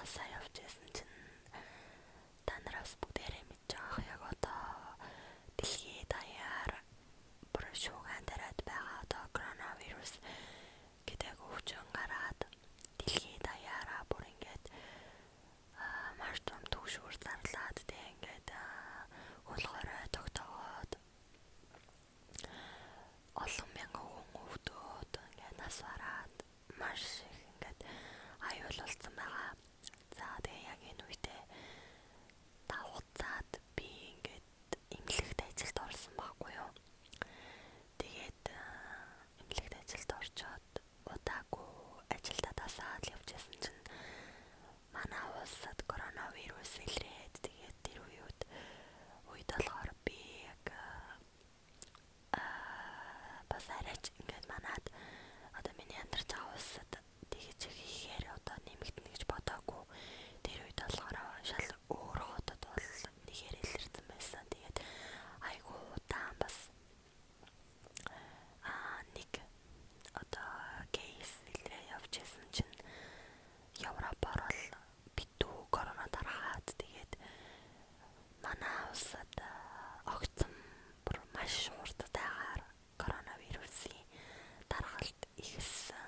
Ажлаасаа явж байсан чинь та нараас бүгдээрээ мэдж байгаа яг одоо дэлхий даяар бүр шууган тариад байгаа одоо коронавирус гэдэг өвчин гараад дэлхий даяараа бүр ингээд маш том түгшүүр зарлаад тэг ингээд хөл хорой тогтоогоод олон мянган хүн өвдөөд ингээд нас бараад маш их ингээд аюул болсон байгаа. За тэгээ яг энэ үедээ давхцаад би ингээд эмнэлэгт ажилд орсон байхгүй юу. Тэгээд эмнэлэгт ажилд орчоод удаагүй ажилдаа тасаад явж байсан чинь манай улсад коронавирус илрээд тэгээд тэр үед үед болохоор би яг бас арайч ингээд манад одоо миний амьдарч байгаа улсад тэгэж их ихээр одоо нэмэгдэнэ гэж бодоагүй. Тэр үед болохоор шал өөр хотод бол нэгээр илэрсэн байсан. Тэгээд айгүй удаан бас нэг одоо кейс илрээ явж исэн чинь Европоор бол битүү корона дарахад тэгээд манай улсад огцом бүр маш хурдтайгаар коронавирусын даргалт ихэлсэн.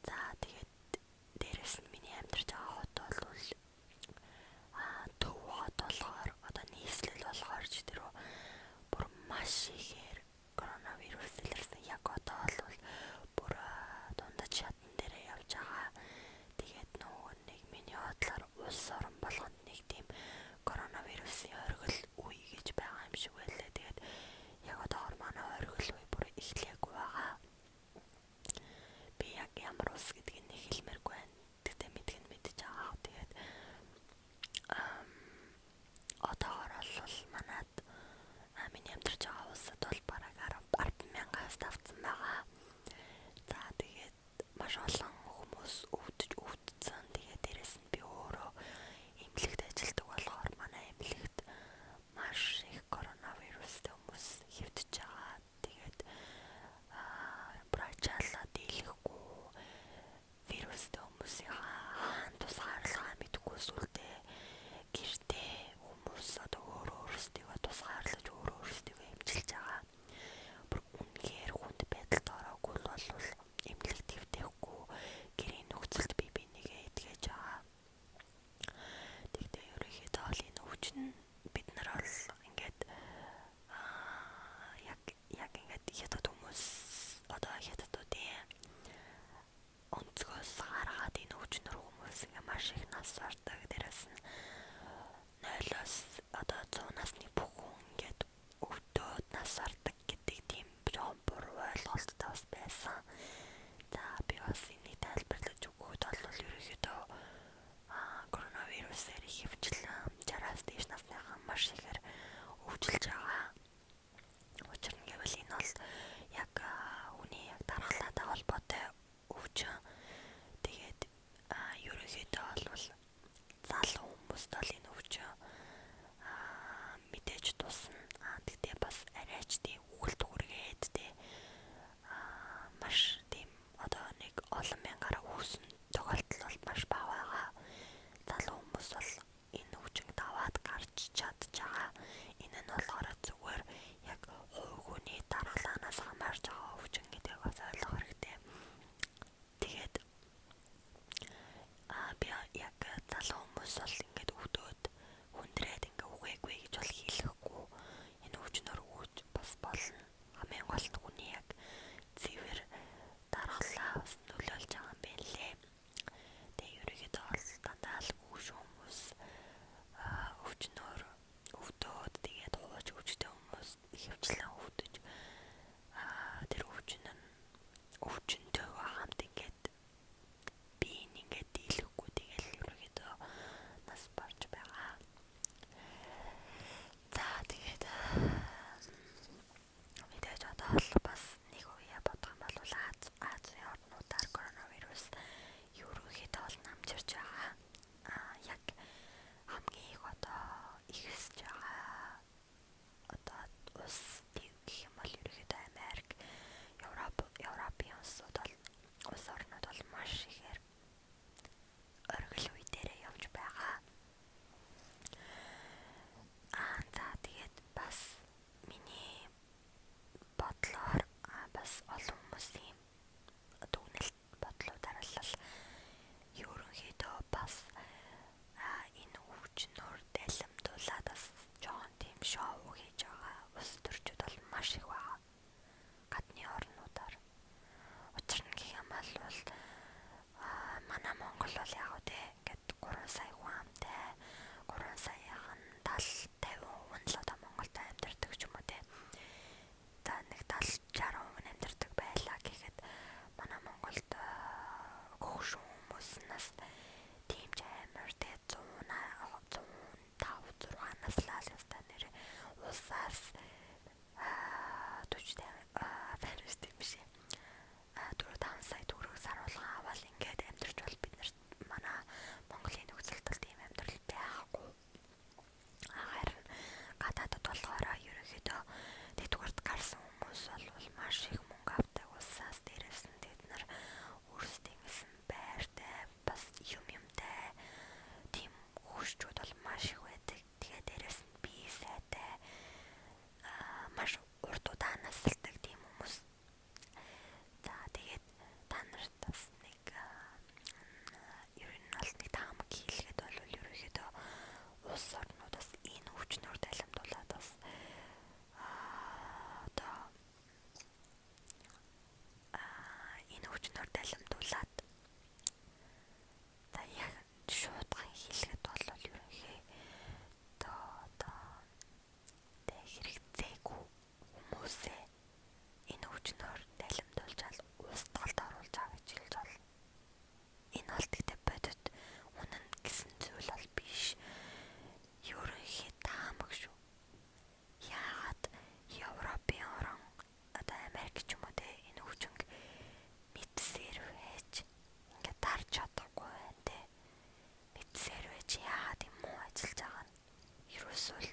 За тэгээд дээрэс нь миний амьдарч байгаа хот бол төв хот болохоор одоо нийслэл болохоор ч тэр бүр маш ихээр коронавирус илэрсэн. Яг одоо бол бүр дундаж шатан дээрээ явж байгаа. Тэгээд нөгөө нэг миний бодлоор улс орон болгонд нэг тийм коронавирусын оргил үе гэж байгаа юм шиг байлаа. Тэгээд яг одоогор манай оргил үе бүр эхлээгүй байгаа. Би яг ямар улс гэдгийг нэг хэлмээргүй байна. Тэгтээ мэдг нь мэдэж байгаа. Тэгээд одоогор бол манад миний амьдарч байгаа улсад бол бараг 10 мянгаас давцсан байгаа. За тэгээд маш олон хүмүүс өвдөж өвдсөн. Тэгээд дээрэс нь би өөрөө эмнэлэгт ажилладаг болохоор манай эмнэлэгт маш их коронавирустай хүмүүс хэвдэж байгаа. Тэгээд бүр ачаалаа дийлэхгүй вирустэй хүмүүсийн хаан тусгаарлахаа мэдэхгүй сүлдээ гэртээ хүмүүс одоо өөрөө өөрсдийгөө тусгаарлаж өөрөө өөрсдийгөө эмчилж байгаа. Бүр үнэхээр хүнд байдалд ороогүй л бол эмнэлэгт хэвтэхгүй гэрийн нөхцөлд бие бинийгээ эдгэж байгаа. Тэгтээ ерөнхийдөө бол энэ өвчин бид нар бол ингээд яг яг ингээд хятад хүмүүс одоо хятадуудын өнцгөөс гаргаад энэ өвчнөр хүмүүс ингээ маш их нас бардаг. Дээрээс нь 0-оос одоо 100 насны бүх хүн ингээд өвдөөд нас бардаг гэдэг тийм жоохон буруу ойлголттой бас байсан. За би бас энийг тайлбарлаж өгөхөд бол ерөнхийдөө коронавирусээр их хөвчлэн 60-аас дээш насныхан маш ихээр өвчлөж байгаа. Учир нь гэвэл энэ бол яг хүний яг дархлаатай холбоотой өвчин. Тэгээд ерөнхийдөө бол залуу хүмүүст бол энэ өвчин мэдээж тусна. Тэгтээ бас арайч тийм үхэлд хүргээд тий маш тийм одоо нэг олон мянгаараа үүсэн тохиолдол бол маш бага байгаа. Залуу хүмүүс бол энэ өвчнөд аваад гарч чадж байгаа. Энэ нь болохоор зүгээр яг хувь хүний дархлаанаас хамаарч байгаа өвчин гэдгийг бас ойлгох хэрэгтэй. Тэгээд би яг залуу хүмүүс бол ингээд өвдөөд маш их мөнгө авдаг улсаас дээрээс нь тэд нар өөрсдийн гэсэн байртай бас юм юмтай тийм хөгжчүүд бол маш их байдаг. Тэгээ дээрээс нь бие сайтай маш урт удаан насалдаг тийм хүмүүс. За тэгээд та нарт бас нэг ер нь бол нэг таамаг хийлгээд бол ерөнхийдөө улс орнууд бас энэ өвчнөөр далимдуулаад бас одоо энэ өвчнөөр далимдуулаад за яг шуудхан хийлгэд бол ерөнхий одоо тэ хэрэгцээгүй хүмүүсээ энэ өвчнөөр далимдуулж ал устгалд оруулж байгаа гэж хэлж болно. Энэ бол тэгтээ бодит үнэн гэсэн зүйл бол биш. Ерөнхий таамаг шүү. Яагаад Европын орон одоо Америк ч юм уу те энэ өвчнг мэдсээр байж ингээд дарж чадахгүй байна те. Мэдсээр байж яагаад юм уу ажиллаж байгаа нь ерөөсөө л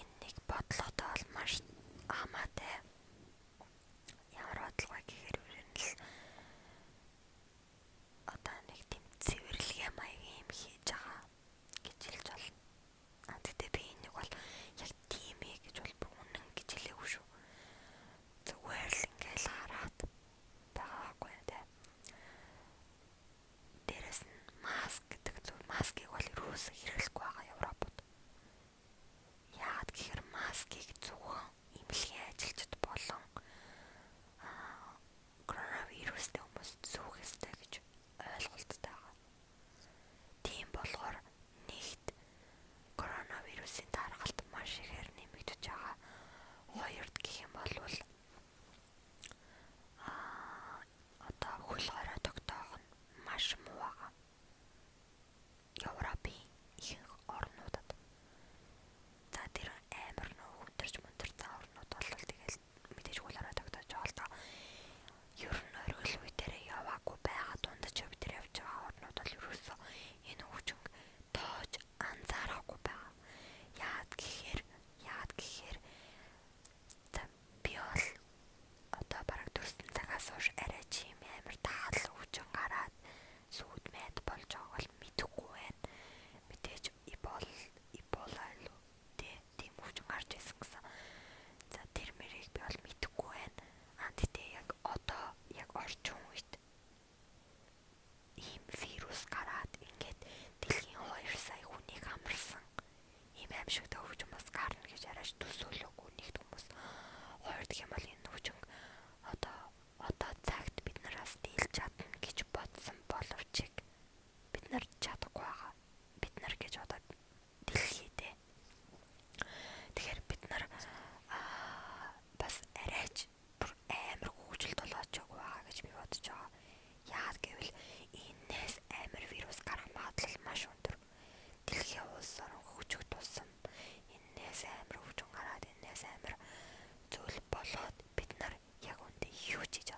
энэ нэг бодлоготой бол маш хамаатай. Ямар бодлого вэ гэхээр ер нь л одоо нэг тийм цэвэрлэгээ маягийн юм хийж байгаа гэж хэлж болно. А тэгтээ би энийг бол яг тийм ээ гэж бол бүр үнэн гэж хэлээгүй шүү. Зүгээр л ингээл хараад байгаа байхгүй юу те. Дээрэс нь маск гэдэг зүйл маскыг бол ерөөсөө хэрэглэхгүй байгаа Европод. Яагаад гэхээр маскыг зөвхөн эмнэлгийн ажилчид болон коронавирустэй хүмүүс зүүх ёстой гэж ойлголттой байгаа. Тийм болохоор нэгт коронавирусын тархалт маш ихээр нэмэгдэж байгаа. Хоёрт гэх юм бол одоо хөл хорой тогтоох нь маш муу байгаа. Европын ихэнх орнуудад. За тэр амар нөө хүндэрч мөндөрцөн орнууд бол тэгэл мэдээж хөл хорой тогтоож байгаа л доо. Ер нь оргил үе дээр яваагүй байгаа дундаж өв дээр явж байгаа орнууд бол ерөөсөө энэ өвчнг тоож анзаарахгүй байгаа. Яагаад гэхээр яагаад гэхээр за би бол одоо бараг төрсөн цагаас хойш арай чи юм амар таал өвчин гараад сүйд мэд болж байгааг бол мэдэхгүй байна. Мэдээж ибол ибола илүү тий тийм өвчин гарч ирсэн гэсэн. За тэр мэрийг би бол мэдэхгүй байна. А тэгтээ яг одоо яг орчин үед ийм вирус гараад ингээд дэлхийн 2 сая хүнийг хамарсан ийм аимшигтай өвчин бас гарна гэж арайч төсөөлөөгүй нэгт хүмүүс. Хоёр дахь юм бол энэ өвчин одоо одоо цагт бид нараас дийлж чадна гэж бодсон боловч бид нар чадахгүй байгаа. Бид нар гэж одоо дэлхийдээ. Тэгэхээр бид нар бас арайч бүр амар хөгжилд болоочоогүй байгаа гэж би бодож байгаа. Яагаад гэвэл энээс амар вирус гарах магадлал маш өндөр. Дэлхийн улс орон хөгжих тусам энээс амар өвчин гараад энээс амар зүйл болоод бид нар яг үндэ юу ч хийж